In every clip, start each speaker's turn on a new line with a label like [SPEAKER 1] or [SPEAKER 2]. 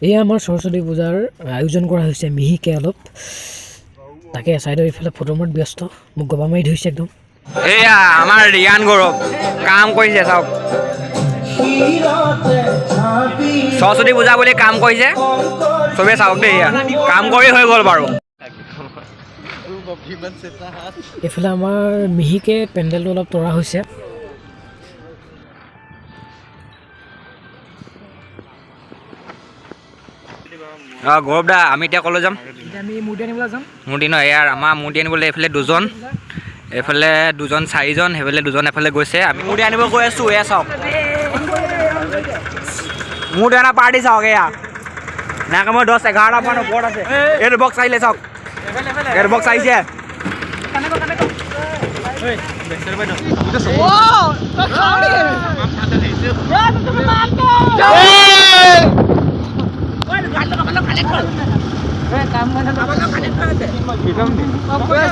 [SPEAKER 1] এয়া আমাৰ সৰস্বতী পূজাৰ আয়োজন কৰা হৈছে মিহিকে অলপ। তাকে ছাইডৰ ইফালে ফটো মাৰাত ব্যস্ত, মোক গবা মাৰি ধৰিছে একদম।
[SPEAKER 2] এয়া আমাৰ ৰিয়ান গৌৰৱ কাম কৰিছে, চাওক। সৰস্বতী পূজা বুলি কাম কৰিছে, চবেই চাওক দেই। এয়া কাম কৰি হৈ গ'ল বাৰু।
[SPEAKER 1] এইফালে আমাৰ মিহিকে পেণ্ডেলটো অলপ তৰা হৈছে।
[SPEAKER 2] অঁ গৌৰৱ দা, আমি এতিয়া ক'লৈ যাম?
[SPEAKER 1] এতিয়া আমি মূৰ্তি আনিবলৈ যাম।
[SPEAKER 2] মূৰ্তি ন? ইয়াৰ আমাৰ মূৰ্তি আনিবলৈ এইফালে দুজন, এইফালে দুজন, চাৰিজন, সেইফালে দুজন এফালে গৈছে। আমি মূৰ্তি আনিব গৈ আছোঁ। এয়া চাওক, মূৰ্তি অনা পাৰ্টি চাওক। এয়া নাই কমেও 10-11টামান ওপৰত আছে। এইটো বক্স আহিলে চাওক, এইটো বক্স আহিছে।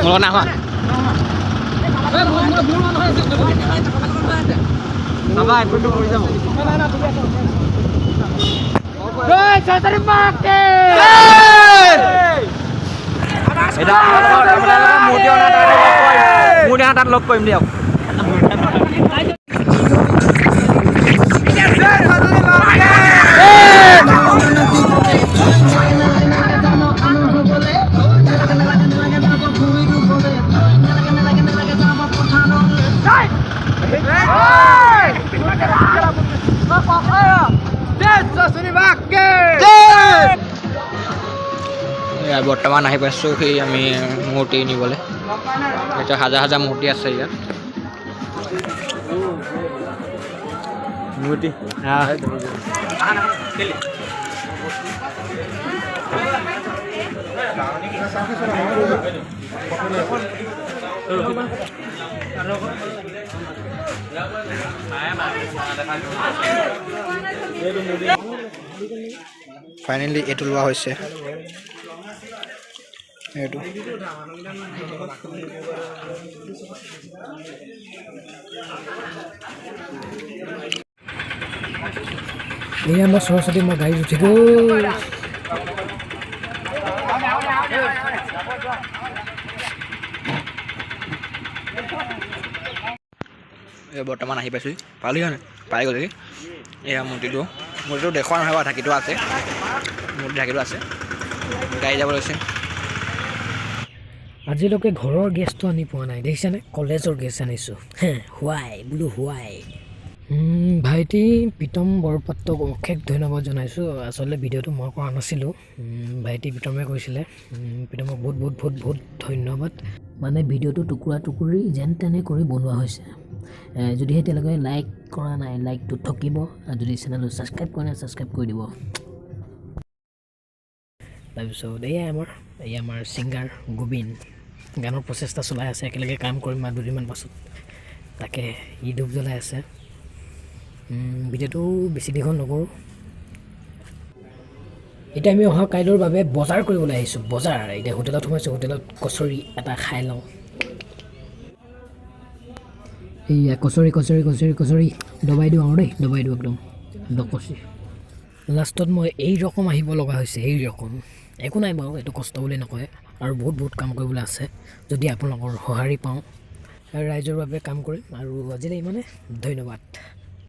[SPEAKER 2] মোৰ নাই হোৱা। এতিয়া আপোনালোকৰ মূৰ্তি অনা তাত লগ কৰিম, মূৰ্তি অনা তাত লগ কৰিম দিয়ক। এয়া বৰ্তমান আহি পাইছোঁ সেই আমি মূৰ্তি নিবলৈ। এতিয়া হাজাৰ হাজাৰ মূৰ্তি আছে ইয়াত। মূৰ্তি ফাইনেলি এইটো লোৱা হৈছে। এইটো
[SPEAKER 1] এয়া আমাৰ সৰস্বতী মা গাড়ীত উঠি গ'ল।
[SPEAKER 2] এই বৰ্তমান আহি পাইছোঁ, পালি হয় নাই? পাই গ'লহি। এয়া মূৰ্তিটো দেখুওৱা নহয় বাৰু, ঢাকিটো আছে, মূৰ্তি ঢাকিটো আছে। গাড়ী যাব লৈছে।
[SPEAKER 1] আজিলৈকে ঘৰৰ গেছটো আনি পোৱা নাই, দেখিছেনে? কলেজৰ গেছ আনিছোঁ। হে হোৱাই বোলো হোৱাই। ভাইটি প্ৰীতম বৰপাত্ৰক অশেষ ধন্যবাদ জনাইছোঁ। আচলতে ভিডিঅ'টো মই কৰা নাছিলোঁ, ভাইটি প্ৰীতমে কৰিছিলে। প্ৰীতমক বহুত বহুত বহুত বহুত ধন্যবাদ। মানে ভিডিঅ'টো টুকুৰা টুকুৰি যেন তেনে কৰি বনোৱা হৈছে। যদিহে এতিয়ালৈকে লাইক কৰা নাই, লাইকটো ঠকিব, আৰু যদি চেনেলটো ছাবস্ক্ৰাইব কৰা নাই, ছাবস্ক্ৰাইব কৰি দিব। তাৰপিছত এয়া আমাৰ ছিংগাৰ গোবিন গানৰ প্ৰচেষ্টা চলাই আছে। একেলগে কাম কৰিম আৰু দুদিনমান পাছত। তাকে ই ধূপ জ্বলাই আছে। ভিডিঅ'টো বেছি দীঘল নকৰোঁ। এতিয়া আমি অহা কাইলৈৰ বাবে বজাৰ কৰিবলৈ আহিছোঁ। বজাৰ এতিয়া হোটেলত সোমাইছোঁ, হোটেলত কচৰি এটা খাই লওঁ। এইয়া কচৰি কচৰি কচৰি কচৰি দবাই দিওঁ আৰু দেই, দবাই দিওঁ একদম দকচি। লাষ্টত মই এই ৰকম আহিব লগা হৈছে, এই ৰকম একো নাই বাৰু, এইটো কষ্ট বুলি নকয়। আৰু বহুত বহুত কাম কৰিবলৈ আছে। যদি আপোনালোকৰ সঁহাৰি পাওঁ, ৰাইজৰ বাবে কাম কৰিম। আৰু আজিলৈ ইমানে, ধন্যবাদ।